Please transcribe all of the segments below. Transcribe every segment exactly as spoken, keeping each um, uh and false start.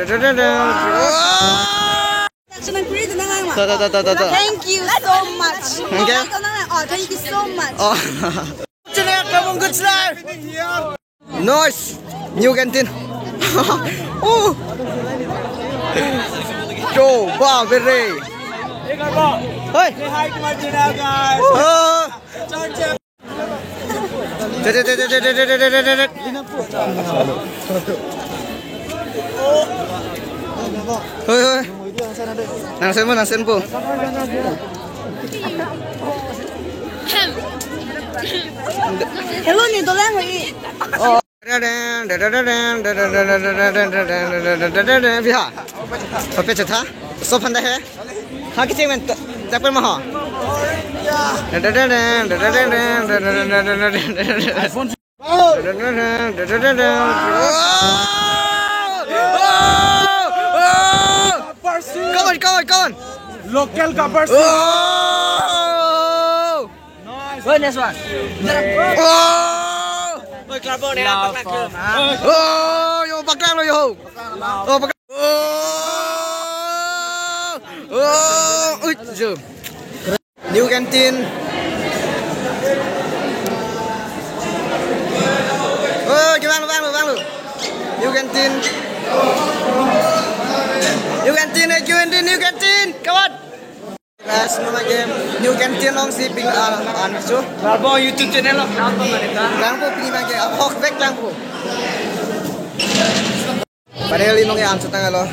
Thank you so much. Thank you. Oh, thank you so much. Oh. Nice. New canteen. Oh. Choba bere. Hey. Say hi to my channel, guys. Oh. Hoi, hoi. Nang sen mo, nang sen po. Hello, ni dolang lagi. Oh. Biha. Pape chetha. So phanda he. Ha kicheng men tak pen maha. Come on, come on, come on. Local ka person. Oh! Nice. Oh, next one. Oh! Oh, klaro ne, paklak. Oh, yo, paklak lo, yo. Oh, paklak. Oh! Oh! Ui, jo. New canteen. Oh, gimana, bang, bang, bang? New canteen. New canteen, eh, new canteen, new canteen. Come on. Guys, no game. New canteen along si ping, ah, an chu. Larbong YouTube channel lo, nang pong anita. Nang po pini bang ke, ah, hok back nang po. Padahal inong ya answer tanglo.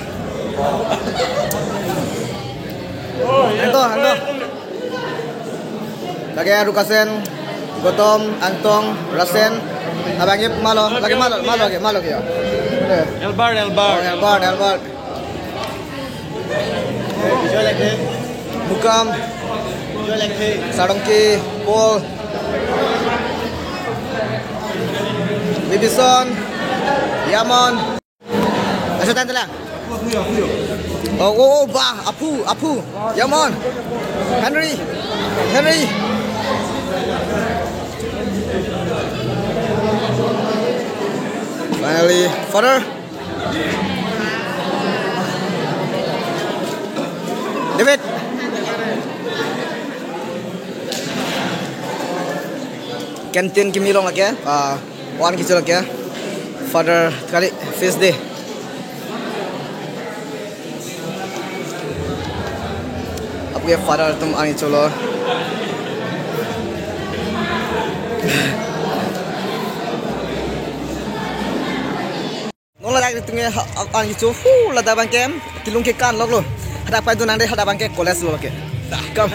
Angtong, angtong. Lake Rukasen, Gotom, Angtong, Rasen. Abang ye malo, lake malo, malo lake, malo lake ya. Elbar, Elbar. Oh, Elbar, Elbar. Mukam, Sarongki, Paul, Bibison, Yamon. Asa tan telang. Oh, oh, oh, bah, Apu, Apu, Yamon, Henry, Henry. Finally, father. David. Canteen kimi along lake, ah, one kicho lake. Father kali feast day. Apke father atum ani cholo. Non ladak tung ke ha, an kecho hu ladak abang ke kelung ke kan lok lo. Hadak pai do nang de hadak abang ke college lo ke. Dah, kam.